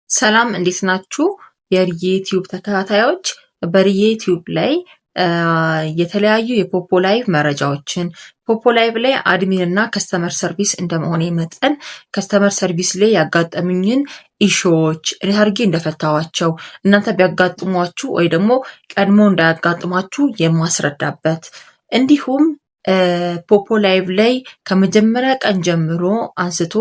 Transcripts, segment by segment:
ሰላም፣ እንዴት ናችሁ? የርዬ ቲዩብ ተከታታዮች፣ በርዬ ቲዩብ ላይ የተለያዩ የፖፖ ላይቭ መረጃዎችን፣ ፖፖ ላይቭ ላይ admin እና customer service እንደመሆኔ መጠን customer service ላይ ያጋጠሙኝን issue ዎች እንዴት አድርጌ እንደፈታዋቸው፣ እናንተ ቢያጋጥሟችሁ ወይ ደግሞ ቀድሞ እንዳያጋጥሟችሁ የማስረዳበት፣ እንዲሁም ፖፖ ላይቭ ላይ ከመጀመሪያ ቀን ጀምሮ አንስቶ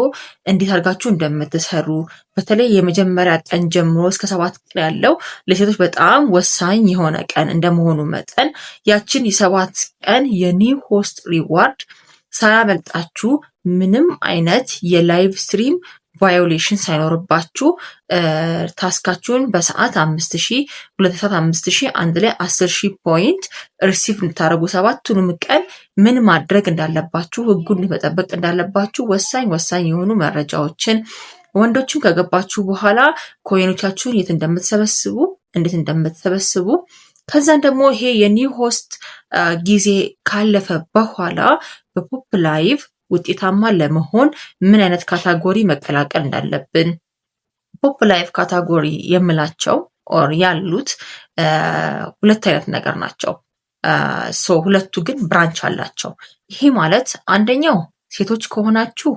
እንዴት አድርጋችሁ እንደምትሰሩ፣ በተለይ የመጀመሪያ ቀን ጀምሮ እስከ 7 ቀን ያለው ለሴቶች በጣም ወሳኝ የሆነ ቀን እንደመሆኑ መጠን ያችን የ7 ቀን የ new host reward ሳያመልጣችሁ፣ ምንም አይነት የ live stream violation ሳይኖርባችሁ፣ task ኣችሁን በሰዓት 5000፣ 2 ሰዓት 5000፣ አንድ ላይ 10,000 point receive እንድታደርጉ ሰባቱንም ቀን ምን ማድረግ እንዳለባችሁ፣ ህጉን መጠበቅ እንዳለባችሁ ወሳኝ ወሳኝ የሆኑ መረጃዎችን፣ ወንዶችም ከገባችሁ በኋላ coin ኦቻችሁን የት እንደምትሰበስቡ፣ እንዴት እንደምትሰበስቡ፣ ከዛን ደግሞ ይሄ የ new host ጊዜ ካለፈ በኋላ በፖፕ ላይቭ ውጤታማ ለመሆን ምን አይነት category መቀላቀል እንዳለብን። ፖፕ ላይቭ category የምላቸው or ያሉት ሁለት አይነት ነገር ናቸው። So ሁለቱ ግን branch አላቸው። ይሄ ማለት አንደኛው ሴቶች ከሆናችሁ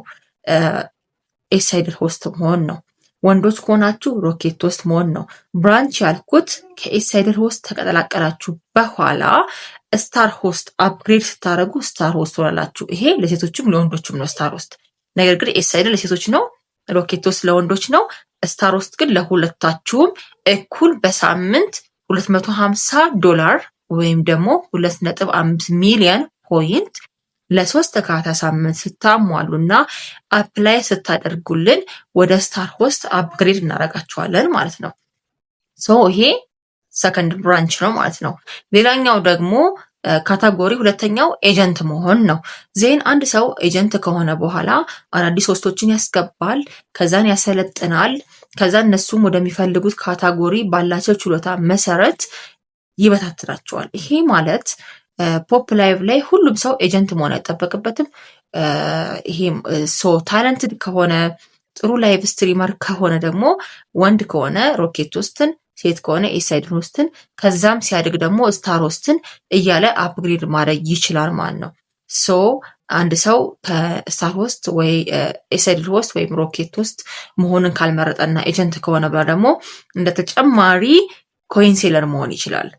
Ace Idol host መሆን ነው። ወንዶች ከሆናችሁ rocket host መሆን ነው። Branch ያልኩት ከ Ace Idol host ተቀላቀላችሁ በኋላ star host upgrade ስታደርጉ star host ትሆናላችሁ። ይሄ ለሴቶችም ለወንዶችም ነው star host። ነገር ግን Ace Idol ለሴቶች ነው፣ rocket host ለወንዶች ነው። Star host ግን ለሁለታችሁም እኩል በሳምንት 250 ዶላር ወይም ደግሞ 2.5 ሚሊዮን point ለ3 ተከታታይ ሳምንት ስታሟሉ እና apply ስታደርጉልን ወደ star host upgrade እናደርጋችኋለን ማለት ነው። So ይሄ second branch ነው ማለት ነው። ሌላኛው ደግሞ category ሁለተኛው agent መሆን ነው። Then አንድ ሰው agent ከሆነ በኋላ አዳዲስ host ኦችን ያስገባል፣ ከዛን ያሰለጥናል። ከዛ እነሱም ወደሚፈልጉት category ባላቸው ችሎታ መሰረት ይበታትናቸዋል። ይሄ ማለት ፖፕ ላይቭ ላይ ሁሉም ሰው agent መሆን አይጠበቅበትም። ይሄ so talented ከሆነ፣ ጥሩ live streamer ከሆነ ደግሞ ወንድ ከሆነ rocket host ን፣ ሴት ከሆነ Ace Idol host ን፣ ከዛም ሲያድግ ደግሞ star host ን እያለ upgrade ማድረግ ይችላል ማለት ነው። So አንድ ሰው ከ star host ወይ Ace Idol host ወይም rocket host መሆንን ካልመረጠና agent ከሆነ በኋላ ደግሞ እንደ ተጨማሪ coin seller መሆን ይችላል።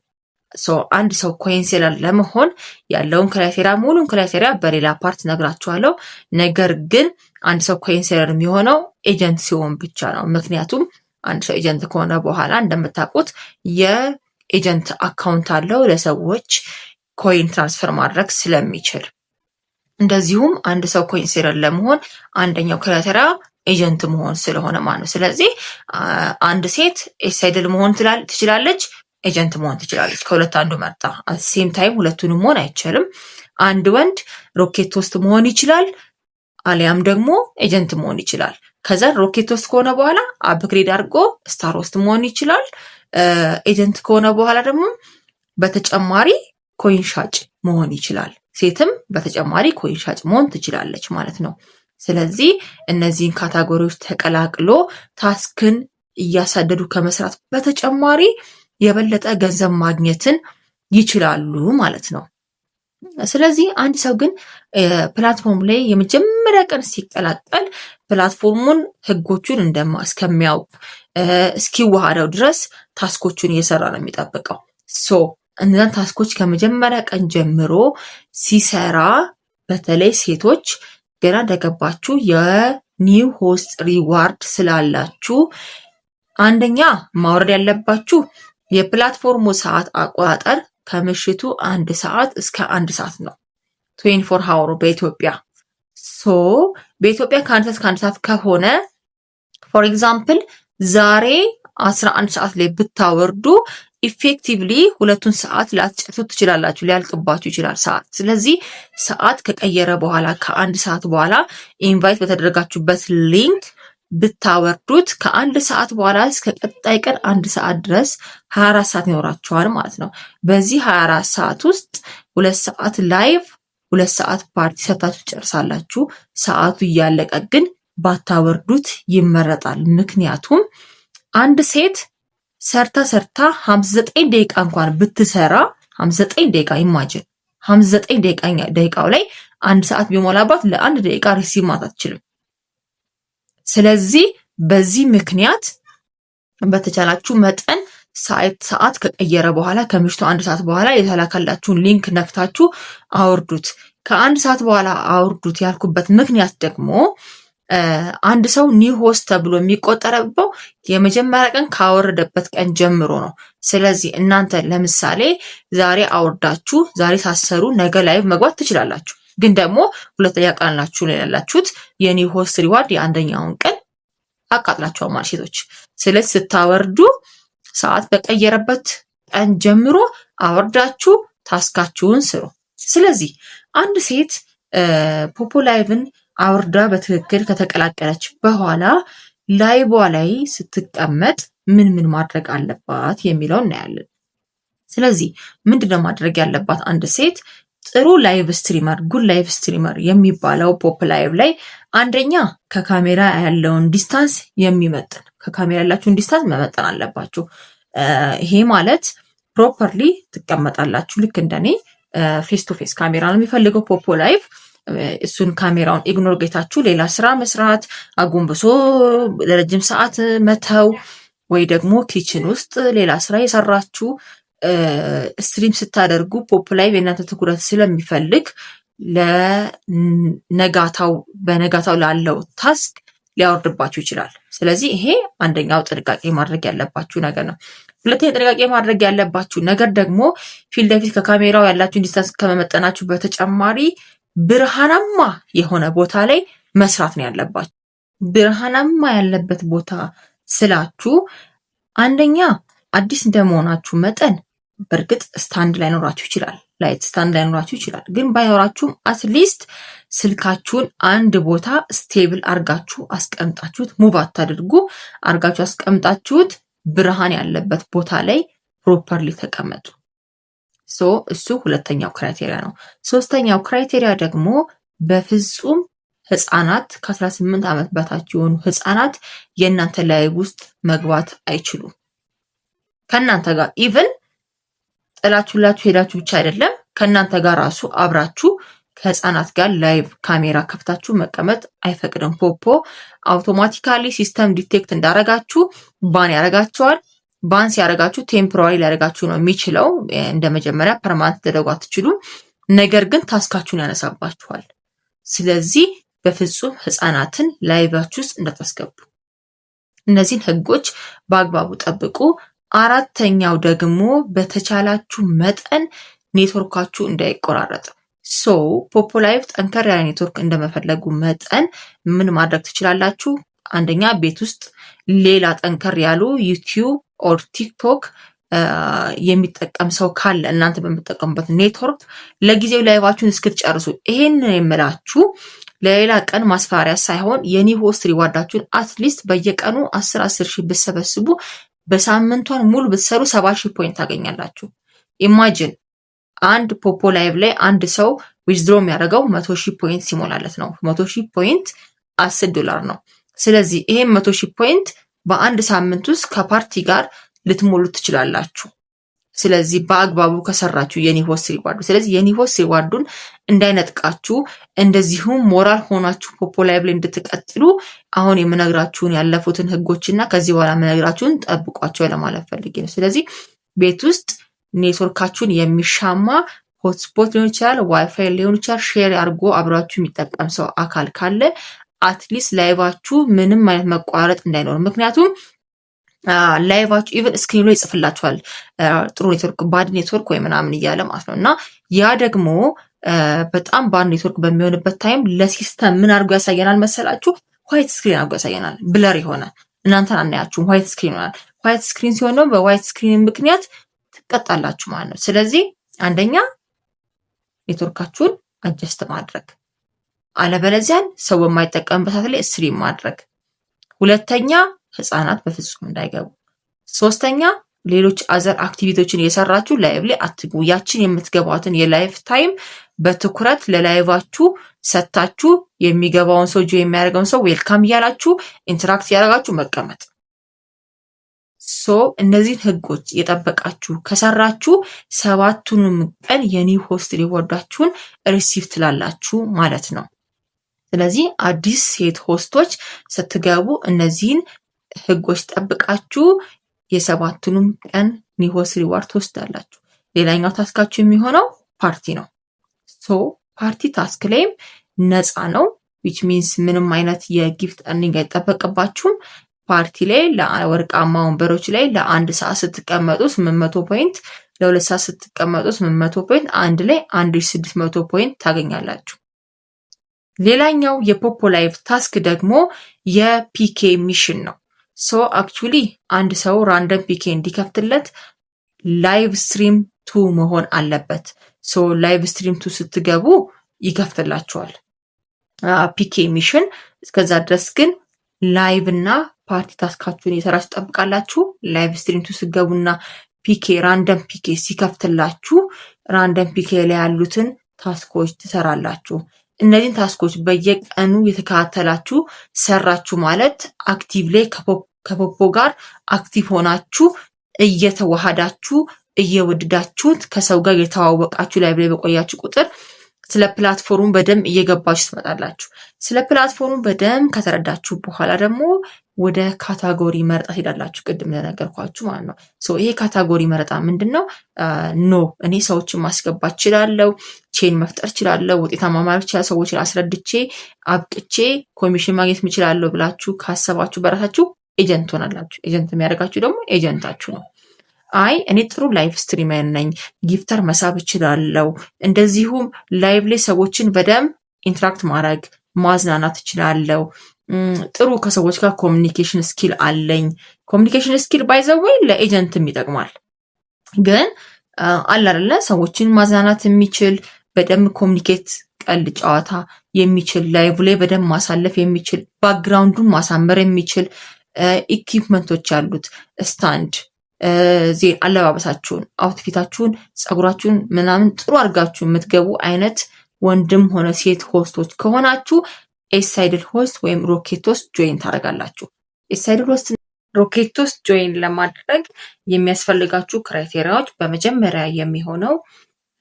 So አንድ ሰው coin seller ለመሆን ያለውን criteria፣ ሙሉን criteria በሌላ part ነግራችኋለሁ። ነገር ግን አንድ ሰው coin seller የሚሆነው agent ሲሆን ብቻ ነው። ምክንያቱም አንድ ሰው agent ከሆነ በኋላ እንደምታውቁት የ agent account አለው፣ ለሰዎች coin transfer ማድረግ ስለሚችል። እንደዚሁም አንድ ሰው coin seller ለመሆን አንደኛው criteria agent መሆን ስለሆነ ማለት ነው። ስለዚህ አንድ ሴት Ace Idol መሆን ትችላለች፣ agent መሆን ትችላለች። ከሁለት አንዱ መርጣ፣ same time ሁለቱንም መሆን አይቻልም። አንድ ወንድ rocket host መሆን ይችላል፣ አሊያም ደግሞ agent መሆን ይችላል። ከዛ rocket host ከሆነ በኋላ upgrade አድርጎ star host መሆን ይችላል። Agent ከሆነ በኋላ ደግሞ በተጨማሪ coin ሻጭ መሆን ይችላል። ሴትም በተጨማሪ coin ሻጭ መሆን ትችላለች ማለት ነው። ስለዚህ እነዚህን category ዎች ተቀላቅሎ task ን እያሳደዱ ከመስራት በተጨማሪ የበለጠ ገንዘብ ማግኘትን ይችላሉ ማለት ነው። ስለዚህ አንድ ሰው ግን platform ላይ የመጀመሪያ ቀን ሲቀላቀል platform ኡን ህጎቹን እንደማ እስከሚያውቅ፣ እስኪዋሃደው ድረስ task ኦቹን እየሰራ ነው የሚጠብቀው። So እነዛን task ኦች ከመጀመሪያ ቀን ጀምሮ ሲሰራ፣ በተለይ ሴቶች ገና እንደገባችሁ የ new host reward ስላላችሁ፣ አንደኛ ማውረድ ያለባችሁ የ platform ኡ ሰዓት አቆጣጠር ከምሽቱ 1 ሰዓት እስከ 1 ሰዓት ነው። 24 hour ኡ በኢትዮጵያ። So በኢትዮጵያ ከ1 ሰዓት እስከ 1 ሰዓት ከሆነ፣ for example ዛሬ 11 ሰዓት ላይ ብታወርዱ effectively ሁለቱን ሰዓት ላትጨርሱት ትችላላችሁ፣ ሊያልቅባችሁ ይችላል ሰዓት። ስለዚህ ሰዓት ከቀየረ በኋላ፣ ከ1 ሰዓት በኋላ invite በተደረጋችሁበት link ብታወርዱት ከ1 ሰዓት በኋላ እስከ ቀጣይ ቀን 1 ሰዓት ድረስ 24 ሰዓት ይኖራችኋል ማለት ነው። በዚህ 24 ሰዓት ውስጥ 2 ሰዓት live፣ 2 ሰዓት ፓርቲ ሰርታችሁ ትጨርሳላችሁ። ሰዓቱ እያለቀ ግን ባታወርዱት ይመረጣል። ምክንያቱም አንድ ሴት ሰርታ ሰርታ 59 ደቂቃ እንኳን ብትሰራ፣ 59 ደቂቃ፣ imagine፣ 59 ደቂቃው ላይ 1 ሰዓት ቢሞላባት ለአንድ ደቂቃ receive ማለት አትችልም። ስለዚህ በዚህ ምክንያት በተቻላችሁ መጠን ሰዓት ከቀየረ በኋላ፣ ከምሽቱ 1 ሰዓት በኋላ የተላከላችሁን link ነክታችሁ አውርዱት። ከ1 ሰዓት በኋላ አውርዱት ያልኩበት ምክንያት ደግሞ አንድ ሰው new host ተብሎ የሚቆጠረበት የመጀመሪያ ቀን ካወረደበት ቀን ጀምሮ ነው። ስለዚህ እናንተ ለምሳሌ ዛሬ አውርዳችሁ ዛሬ ሳትሰሩ ነገ live መግባት ትችላላችሁ። ግን ደግሞ ሁለተኛ ቀን ናችሁ ላይ ያላችሁት፣ የ new host reward የአንደኛውን ቀን አቃጥላችኋል ማለት ሴቶች። ስለዚህ ስታወርዱ ሰዓት በቀየረበት ቀን ጀምሮ አወርዳችሁ task ኣችሁን ስሩ። ስለዚህ አንድ ሴት Poppo Live ን አውርዳ በትክክል ከተቀላቀለች በኋላ live ዋ ላይ ስትቀመጥ ምን ምን ማድረግ አለባት የሚለውን እናያለን። ስለዚህ ምንድነው ማድረግ ያለባት አንድ ሴት? ጥሩ live streamer፣ good live streamer የሚባለው Poppo Live ላይ አንደኛ ከካሜራ ያለውን distance የሚመጥን፣ ከካሜራ ያላችሁን distance መመጠን አለባችሁ። ይሄ ማለት properly ትቀመጣላችሁ። ልክ እንደኔ face to face ካሜራ ነው የሚፈልገው Poppo Live። እሱን ካሜራውን ignore አርጋችሁ ሌላ ስራ መስራት፣ አጎንብሶ ለረጅም ሰዓት መተው ወይ ደግሞ kitchen ውስጥ ሌላ ስራ እየሰራችሁ stream ስታደርጉ Poppo Live የእናንተ ትኩረት ስለሚፈልግ ለነጋታው በነጋታው ላለው task ሊያወርድባችሁ ይችላል። ስለዚህ ይሄ አንደኛው ጥንቃቄ ማድረግ ያለባችሁ ነገር ነው። ሁለተኛ ጥንቃቄ ማድረግ ያለባችሁ ነገር ደግሞ ፊት ለፊት ከካሜራው ያላችሁን distance ከመመጠናችሁ በተጨማሪ ብርሃናማ የሆነ ቦታ ላይ መስራት ነው ያለባችሁ። ብርሃናማ ያለበት ቦታ ስላችሁ አንደኛ አዲስ እንደመሆናችሁ መጠን በእርግጥ stand ላይኖራችሁ ይችላል፣ light stand ላይኖራችሁ ይችላል። ግን ባይኖራችሁም at least ስልካችሁን አንድ ቦታ stable አርጋችሁ አስቀምጣችሁት move አታድርጉ። አርጋችሁ አስቀምጣችሁት ብርሃን ያለበት ቦታ ላይ properly ተቀመጡ። So እሱ ሁለተኛው criteria ነው። ሶስተኛው criteria ደግሞ በፍጹም ህፃናት፣ ከ18 ዓመት በታች የሆኑ ህፃናት የእናንተ live ውስጥ መግባት አይችሉም። ከእናንተ ጋር even ጥላችሁላችሁ ሄዳችሁ ብቻ አይደለም፣ ከእናንተ ጋር ራሱ አብራችሁ ከህፃናት ጋር live ካሜራ ከፍታችሁ መቀመጥ አይፈቅድም። Poppo automatically system detect እንዳረጋችሁ ban ያደርጋችኋል። Ban ሲያደርጋችሁ temporary ሊያደርጋችሁ ነው የሚችለው። እንደ መጀመሪያ permanent ልትደረጉ አትችሉም። ነገር ግን task ኣችሁን ያነሳባችኋል። ስለዚህ በፍጹም ህፃናትን live ኣችሁ ውስጥ እንዳታስገቡ። እነዚህን ህጎች በአግባቡ ጠብቁ። አራተኛው ደግሞ በተቻላችሁ መጠን ኔትወርካችሁ እንዳይቆራረጥ። So Poppo Live ጠንከር ያለ ኔትወርክ እንደመፈለጉ መጠን ምን ማድረግ ትችላላችሁ? አንደኛ ቤት ውስጥ ሌላ ጠንከር ያሉ YouTube or TikTok የሚጠቀም ሰው ካለ እናንተ በምትጠቀሙበት ኔትወርክ ለጊዜው live ኣችሁን እስክትጨርሱ፣ ይሄንን የምላችሁ ለሌላ ቀን ማስፈራሪያ ሳይሆን የ new host reward ኣችሁን at least በየቀኑ 10 10 ሺህ ብትሰበስቡ በሳምንቷን ሙሉ ብትሰሩ 70,000 point ታገኛላችሁ። Imagine አንድ Poppo Live ላይ አንድ ሰው withdraw የሚያደርገው 100,000 point ሲሞላለት ነው። 100,000 point 10 ዶላር ነው። ስለዚህ ይሄን 100,000 point በአንድ ሳምንት ውስጥ ከፓርቲ ጋር ልትሞሉት ትችላላችሁ። ስለዚህ በአግባቡ ከሰራችሁ የ new host reward ኡ፣ ስለዚህ የ new host reward ኡን እንዳይነጥቃችሁ እንደዚሁም ሞራል ሆናችሁ Poppo Live ላይ እንድትቀጥሉ አሁን የምነግራችሁን ያለፉትን ህጎችና ከዚህ በኋላ የምነግራችሁን ጠብቋቸው ለማለት ፈልጌ ነው። ስለዚህ ቤት ውስጥ ኔትወርካችሁን የሚሻማ hotspot ሊሆን ይችላል፣ ዋይፋይ ሊሆን ይችላል። Share አድርጎ አብሯችሁ የሚጠቀም ሰው አካል ካለ at least live ኣችሁ ምንም አይነት መቋረጥ እንዳይኖር፣ ምክንያቱም live ኣችሁ even screen ኑ ላይ ይጽፍላችኋል ጥሩ network፣ bad network ወይ ምናምን እያለ ማለት ነው። እና ያ ደግሞ በጣም bad network በሚሆንበት time ለ system ምን አድርጎ ያሳየናል መሰላችሁ? White screen አድርጎ ያሳየናል። Blur የሆነ፣ እናንተን አናያችሁም። White screen ይሆናል። White screen ሲሆን ደግሞ በ white screen ምክንያት ትቀጣላችሁ ማለት ነው። ስለዚህ አንደኛ ኔትወርካችሁን adjust ማድረግ፣ አለበለዚያን ሰው በማይጠቀምበት ሰዓት ላይ stream ማድረግ። ሁለተኛ ህፃናት በፍጹም እንዳይገቡ። ሶስተኛ ሌሎች other activity ዎችን እየሰራችሁ live ላይ አትግቡ። ያችን የምትገቧትን የ live time በትኩረት ለ live ኣችሁ ሰታችሁ የሚገባውን ሰው፣ join የሚያደርገውን ሰው welcome እያላችሁ፣ interact እያደረጋችሁ መቀመጥ። So እነዚህን ህጎች የጠበቃችሁ ከሰራችሁ 7ቱንም ቀን የ new host reward ኣችሁን receive ትላላችሁ ማለት ነው። ስለዚህ አዲስ ሴት host ኦች ስትገቡ እነዚህን ህጎች ጠብቃችሁ የ7ቱንም ቀን new host reward ትወስዳላችሁ። ሌላኛው task ኣችሁ የሚሆነው ፓርቲ ነው። So party task ላይም ነፃ ነው። Which means ምንም አይነት የ gift earning አይጠበቅባችሁም። ፓርቲ ላይ ለወርቃማ ወንበሮች ላይ ለ1 ሰዓት ስትቀመጡ 800 point፣ ለ2 ሰዓት ስትቀመጡ 800 point፣ አንድ ላይ 1600 point ታገኛላችሁ። ሌላኛው የ Poppo Live task ደግሞ የ PK mission ነው። So actually አንድ ሰው random PK እንዲከፍትለት live stream two መሆን አለበት። So live stream two ስትገቡ ይከፍትላችኋል PK mission። እስከዛ ድረስ ግን live እና party task ኣችሁን እየሰራችሁ ትጠብቃላችሁ። Live stream two ስትገቡና PK random PK ሲከፍትላችሁ random PK ላይ ያሉትን task ኦች ትሰራላችሁ። እነዚህን task ኦች በየቀኑ የተከታተላችሁ ሰራችሁ ማለት active ላይ ከ Poppo ጋር active ሆናችሁ እየተዋሃዳችሁ እየወደዳችሁት ከሰው ጋር እየተዋወቃችሁ live ላይ በቆያችሁ ቁጥር ስለ platform ኡ በደንብ እየገባችሁ ትመጣላችሁ። ስለ platform ኡ በደንብ ከተረዳችሁ በኋላ ደግሞ ወደ category መረጣ ትሄዳላችሁ። ቅድም እንደነገርኳችሁ ማለት ነው። ይሄ category መረጣ ምንድን ነው? No፣ እኔ ሰዎችን ማስገባት እችላለሁ፣ chain መፍጠር እችላለሁ፣ ውጤታማ ማድረግ እችላለሁ፣ ሰዎችን አስረድቼ አብቅቼ ኮሚሽን ማግኘት እችላለሁ ብላችሁ ካሰባችሁ በራሳችሁ agent ትሆናላችሁ። Agent የሚያደርጋችሁ ደግሞ agent ኣችሁ ነው። አይ እኔ ጥሩ live streamer ነኝ፣ gifter መሳብ እችላለሁ፣ እንደዚሁም live ላይ ሰዎችን በደንብ interact ማድረግ ማዝናናት እችላለሁ፣ ጥሩ ከሰዎች ጋር communication skill አለኝ። Communication skill by the way ለ agent ም ይጠቅማል። ግን አለ አይደለ ሰዎችን ማዝናናት የሚችል፣ በደንብ communicate ቀልድ ጨዋታ የሚችል፣ live ላይ በደንብ ማሳለፍ የሚችል፣ background ኡን ማሳመር የሚችል፣ equipment ኦች ያሉት stand፣ አለባበሳችሁን፣ outfit ኣችሁን፣ ፀጉራችሁን ምናምን ጥሩ አድርጋችሁ የምትገቡ አይነት ወንድም ሆነ ሴት host ኦች ከሆናችሁ Ace Idol host ወይም rocket host join ታደርጋላችሁ። Ace Idol host፣ rocket host join ለማድረግ የሚያስፈልጋችሁ criteria ዎች በመጀመሪያ የሚሆነው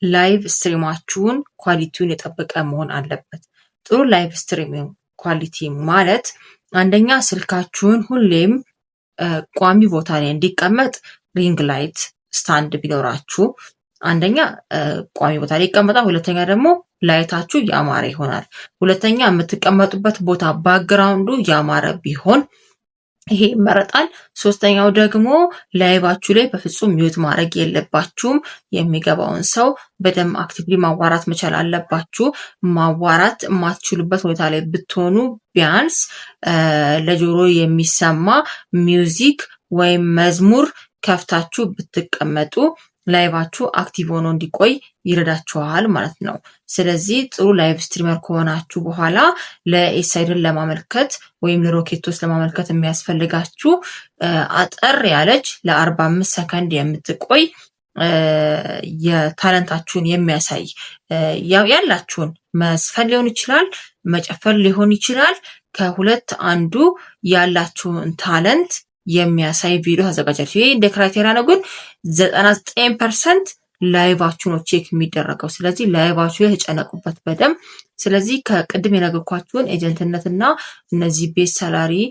live stream ኣችሁን quality ውን የጠበቀ መሆን አለበት። ጥሩ live stream quality ማለት አንደኛ ስልካችሁን ሁሌም ቋሚ ቦታ ላይ እንዲቀመጥ ring light stand ቢኖራችሁ አንደኛ ቋሚ ቦታ ላይ ይቀመጣል። ሁለተኛ ደግሞ light ኣችሁ ያማረ ይሆናል። ሁለተኛ የምትቀመጡበት ቦታ background ኡ ያማረ ቢሆን ይሄ ይመረጣል። ሶስተኛው ደግሞ live ኣችሁ ላይ በፍጹም mute ማድረግ የለባችሁም። የሚገባውን ሰው በደንብ actively ማዋራት መቻል አለባችሁ። ማዋራት የማትችሉበት ሁኔታ ላይ ብትሆኑ ቢያንስ ለጆሮ የሚሰማ music ወይም መዝሙር ከፍታችሁ ብትቀመጡ live ኣችሁ active ሆኖ እንዲቆይ ይረዳችኋል ማለት ነው። ስለዚህ ጥሩ live streamer ከሆናችሁ በኋላ ለ Ace Idol ለማመልከት ወይም ለ rocket host ለማመልከት የሚያስፈልጋችሁ አጠር ያለች ለ45 ሰከንድ የምትቆይ የ talent ኣችሁን የሚያሳይ ያላችሁን መዝፈን ሊሆን ይችላል፣ መጨፈር ሊሆን ይችላል። ከሁለት አንዱ ያላችሁን talent የሚያሳይ ቪዲዮ ታዘጋጃላችሁ። ይሄ እንደ criteria ነው፣ ግን 99% live ኣችሁ ነው check የሚደረገው። ስለዚህ live ኣችሁ ላይ ተጨነቁበት በደንብ። ስለዚህ ከቅድም የነገርኳችሁን agent ነትና እነዚህ base salary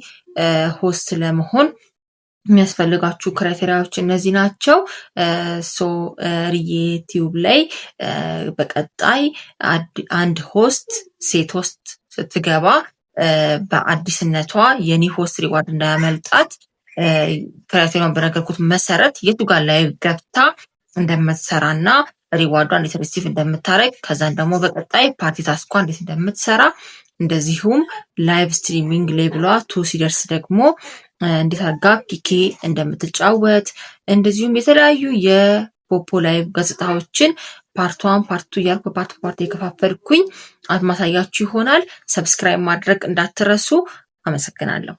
host ለመሆን የሚያስፈልጋችሁ criteria ዎች እነዚህ ናቸው። So ርዬ Tube ላይ በቀጣይ አንድ host ሴት host ስትገባ በአዲስነቷ የ new host reward እንዳያመልጣት criteria ውን በነገርኩት መሰረት የቱ ጋር live ገብታ እንደምትሰራና reward ዷ እንዴት receive እንደምታደርግ፣ ከዛን ደግሞ በቀጣይ party task ኳ እንዴት እንደምትሰራ፣ እንደዚሁም live streaming level ሏ 2 ሲደርስ ደግሞ እንዴት አድርጋ PK እንደምትጫወት፣ እንደዚሁም የተለያዩ የ Poppo Live ገጽታዎችን part 1፣ part 2 እያልኩ በ part part የከፋፈልኩኝ ማሳያችሁ ይሆናል። Subscribe ማድረግ እንዳትረሱ። አመሰግናለሁ።